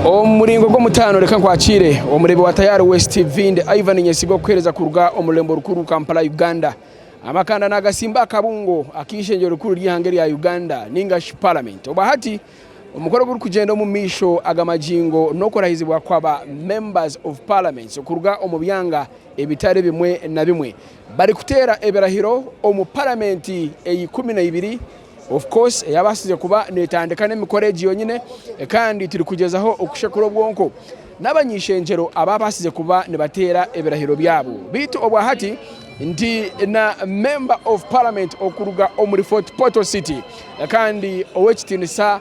Omu muringo gw'omutaano reka nkwakiire omureebi wa Tayari West TV ndi Ivan Nyesiga okukuheereza kuruga omu rurembo rukuru Kampala Uganda. Amakanda nagasimba akabungo ak'eishengyero rikuru ry'eihanga erya Uganda ninga shi Parliament. Obwa hati omukoro ogurikugyenda omu maisho aga magingo n'okurahizibwa kwaba Members of Parliaments kuruga omu byanga ebitari bimwe na bimwe barikuteera ebirahiro omu Paramenti eya 12 of course eyabaasize kuba netandika n'emikoro egi yonyine kandi turikugyezaho okushekura obwonko n'abany'ishengyero ababaasize kuba nibateera ebirahiro byabo beitu obwahati ndi na Member of Parliament okuruga omuri Fort Portal City kandi ow'ekitiinisa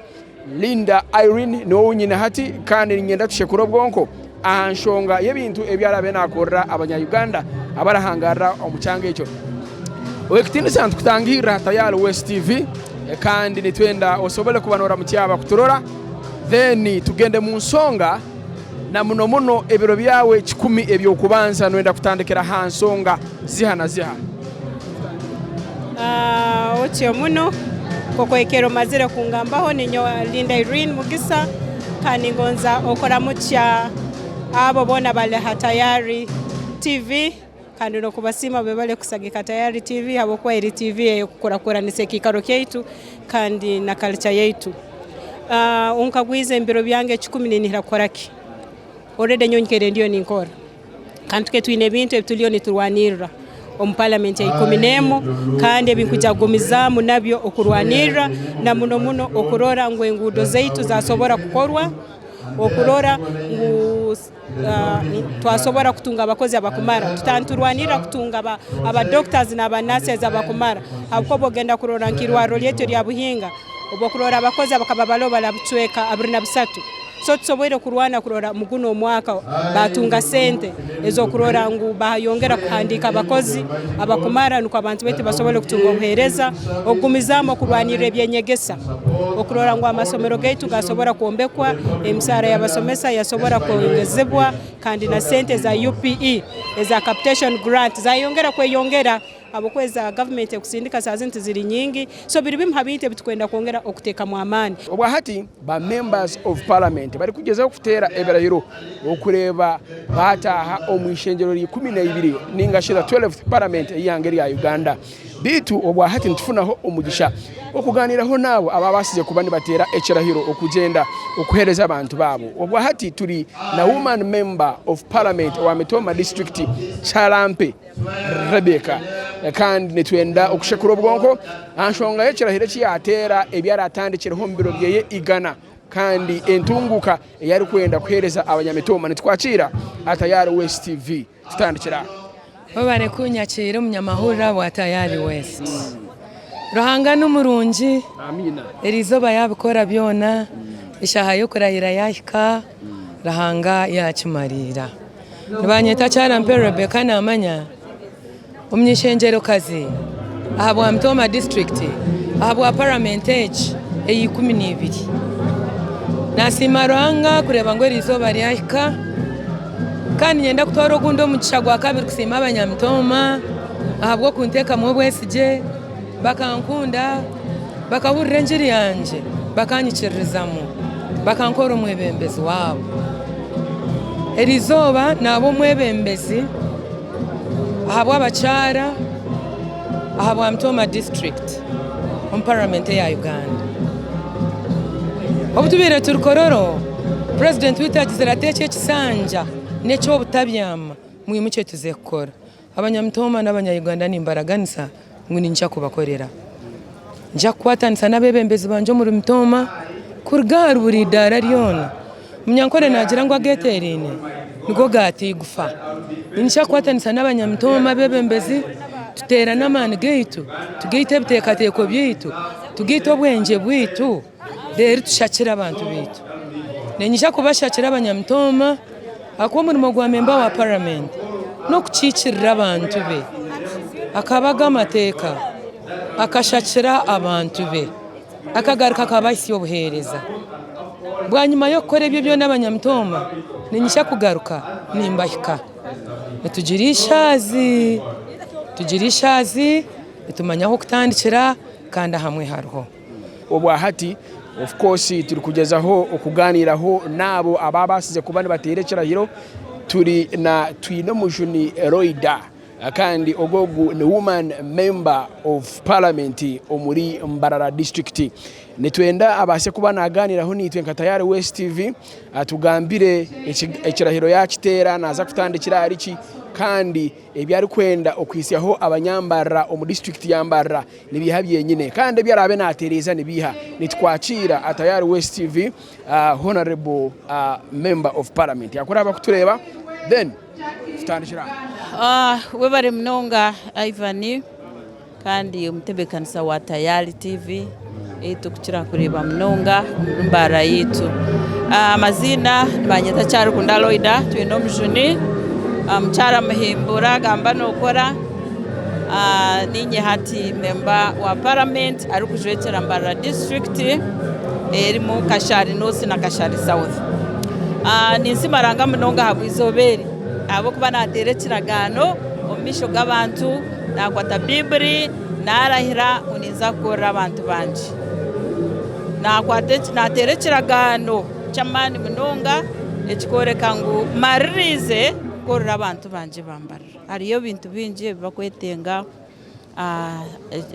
Linda Irene niwe ou nyine hati kandi niinyenda tushekure obwonko aha nshonga y'ebintu ebi araabe naakorera abanya Uganda abarahangaarira omu kyanga ekyo. Ow'ekitiinisa nitukutangirira aha Tayari West TV kandi nitwenda osobole kuba nooramutsya abakuturora then tugende mu nsonga na muno muno ebiro byawe kikumi eby'okubanza nooyenda kutandikira aha nsonga ziha na ziha? Otyo muno nk'oku omazire kungambaho ninyowe Linda Irene Mugisa kandi ningonza okuramukya abo boona abari aha Tayari TV kandi n'okubasiima bebare kusagika Tayari TV ahabw'okuba eri TV ey'okukurakuranisa ekiikaro kyaitu kandi na culture yaitu. Onkagwize omu biro byange ekikumi ninihira kukora ki? Already nyowe nyikaire ndiyo ninkora. Kandi tukaba twine ebintu ebi turiyo niturwanirira omu paramenti ya 11 kandi ebi nkwija kugumizaamu nabyo okurwanirira na muno muno okurora ngu enguudo zaitu zasobora kukorwa, okurora ngu twasobora kutunga abakozi abakumara. Tutaba niturwanirira kutunga aba doctors n'aba nurses abakumara ahabw'okuba obu ogenda kurora nk'irwariro ryaitu erya Buhinga, obu okurora abakozi abakaba bariho bari bucweka 23. So tusoboire kurwana kurora omu gunu omwaka batunga sente ez'okurora ngu bayongera kuhandiika abakozi abakumara nukwo abantu baitu basobole kutunga obuheereza, okugumizaamu okurwanirra eby'enyegesa, okurora ngu amasomero gaitu gasobora kwombekwa, emisaara y'abasomesa yasobora kwongezebwa kandi na sente eza UPE eza capitation grant zayongera kweyongera. Ahabw'okuba eza gavumenti ekusindika saaha zinu tiziri nyingi, so biri bimu ha bintu ebi tukwenda kwongera okuteekamu amaani. Obwahati ba members of parliament barikugyezaho kuteera ebirahiro okureeba bataaha omu ishengyero rya 12 ningashi the 12th parliament ey'eihanga erya Uganda. Beitu obwahati nitufunaho omugisha okuganiiraho naabo ababaasize kuba nibateera ekirahiro okugyenda okuheereza abantu baabo. Obwahati turi na woman member of parliament owa Mitooma district Kyalampe. Rebecca kandi nitwenda okushekura obwonko aha nshonga y'ekirahiro eki yaateera ebi araatandikireho omu biro byeye igana kandi entunguuka ei arikwenda kuheereza abanyamitooma. Nitwakiira aha Tayari West TV. Tutandikire aha. Webare kunyakiira omunyamahurire wa Tayari West. Ruhanga nimurungi, erizooba yabikora byona, eshaaha y'okurahira yahika, Ruhanga yakimariira. Nibanyeta Kyarampe Rebecca Namanya, omuny'eishengyerokazi ahabwa Mitooma disiturikiti ahabwa paramenti egi eya 12. Nasiima Ruhanga kureeba ngu eriizooba ryahika kandi niinyenda kutwara ogundi omugisha gwakabiri kusiima abanyamitooma ahabw'okunteekamu obwesigye bakankunda, bakahurira engiri yangye bakanyikiririzamu bakankora omwebembezi waabo. Erizooba naaba omwebembezi ahabw'abakyara ahabwa Mitooma disiturikiti omu paramenti eya Uganda. Obu tubaire turi Kololo, purezidenti waitu agizire ati eki ekisanja n'eky'obutabyama mwimukye tuze kukora. Abanyamitooma n'abanya Uganda nimbaraganisa ngu niinyija kubakorera. Niinyija kukwatanisa n'abeebembezi bangye omuri Mitooma kuruga ahari buri idaara ryona. Omunyankore naagira ngu ageeteeraine nigo gaata eigufa. Niinyija kukwatanisa n'abanyamitooma abeebembezi tuteerane amaani gaitu, tugaite ebiteekateeko byaitu, tugaite obwengye bwaitu reero tushakire abantu baitu. Niinyija kubashakira abanyamitooma. Ahakuba omurimo gwa memba wa paramenti n'okukiikirira abantu be. Akabaga amateeka, akashakira abantu be, akagaruka akabahitsya obuheereza. Bwanyima y'okukora ebyo byona abanyamitooma, niinyija kugaruka nimbahika. Nitugira eishaazi, nitugira eishaazi, nitumanya ah'okutandikira kandi ahamwe hariho. Obwahati. Of course turikugyezaho okugaaniiraho n'abo ababaasize kuba nibateera ekirahiro. Turi na Twinomujuni Loida kandi ogu ogu ni Woman Member of Parliament omuri Mbarara District. Nitwenda abaase kuba nagaaniiraho naitwe nka Tayari West TV atugambire ekirahiro yakiteera, naaza kutandikira ahari ki kandi ebi arikwenda okuhitsyaho abanyambarara omu disiturikiti ya Mbarara nibiiha byenyine kandi ebi araabe naatereeza nibiiha. Nitukwakiira Tayari West TV Honourable Member of Parliament yakuraba kutureeba then tutandikire aho. Webare munonga Ivan kandi omutebeekanisa wa Tayari TV ei turikukira kureeba munonga omuri Mbarara yaitu. Amaziina nibanyeta Kyarikunda Loida Twinomujuni, mukyara Muhimbura gamba nokora. Niinye hati memba wa paramenti arikujwekyera Mbarara disiturikiti erimu Kashari North na Kashari South. Ninsiima Ruhanga munonga ahabw'eizooba eri ahabw'okuba naateera ekiragaano omu maisho g'abantu, naakwata Baiburi naarahira ngu ninza kukorera abantu bangye. Naateera ekiragaano ky'amaani munonga ekikworeka ngu mmaririize kukorera abantu bangye ba Mbarara. Hariyo ebintu bingi ebi barikwetenga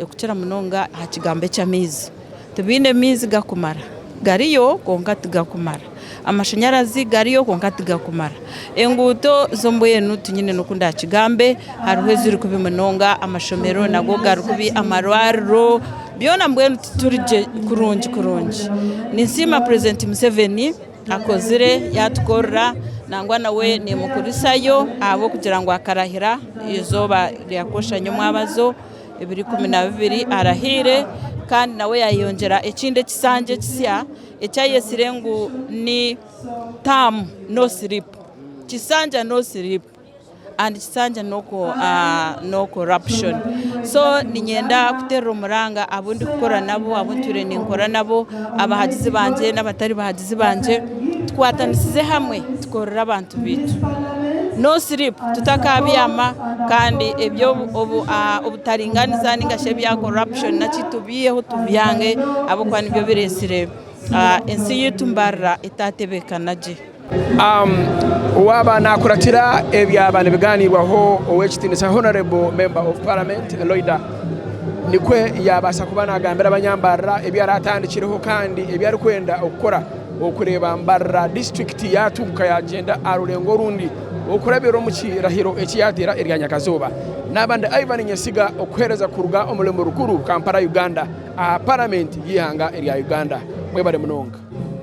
okukira munonga aha kigambo eky'amaizi. Tibaine maizi garikumara, gariyo kwonka tigakumara. Amashanyarazi gariyo kwonka tigakumara. Enguuto zo mbwenu tinyine n'oku ndaakigambe, hariho eziri kubi munonga, amashomero nago gari kubi, amarwariro, byona mbwenu tituri gye kurungi kurungi. Ninsiima Purezidenti Museveni. Akozire yaatukorera, nangwa nawe nimukurisayo ahabw'okugira ngu akarahira eizooba rya kwosha nyomwabazo ebiro 12 arahiire kandi nawe yayongyera ekindi ekisanja ekisya eki ayetsire ngu ni term no sleep, kisanja no sleep. And kisanja no corruption. So niinyenda kuteerera omuranga abu ndikukora nabo, abu ntwire ninkora nabo, abahagizi bangye n'abatari bahagizi bangye, tukwatanisize hamwe tukorere abantu baitu. No sleep, tutakabyama kandi eby'obutaringaaniza ninga shi ebya corruption naki tubiiheho tubyange ahabw'okuba nibyo bireetsire ensi yaitu Mbarara etatebeekana gye. Waaba naakuratira ebyaba nibigaaniirwaho Ow'ekitiinisa Honourable Member of Parliament Loida nikwo yaabaasa kuba naagambira abanyambarara ebi araatandikireho kandi ebi arikwenda okukora okureeba Mbarara disiturikiti yaatunguka yaagyenda aha rurengo orundi okurabira omu kirahiro eki yaateera erya nyakazooba. Naaba ndi Ivan Nyesiga okuheereza kuruga omu rurembo rukuru Kampala Uganda aha Paramenti y'eihanga erya Uganda. Mwebare munonga.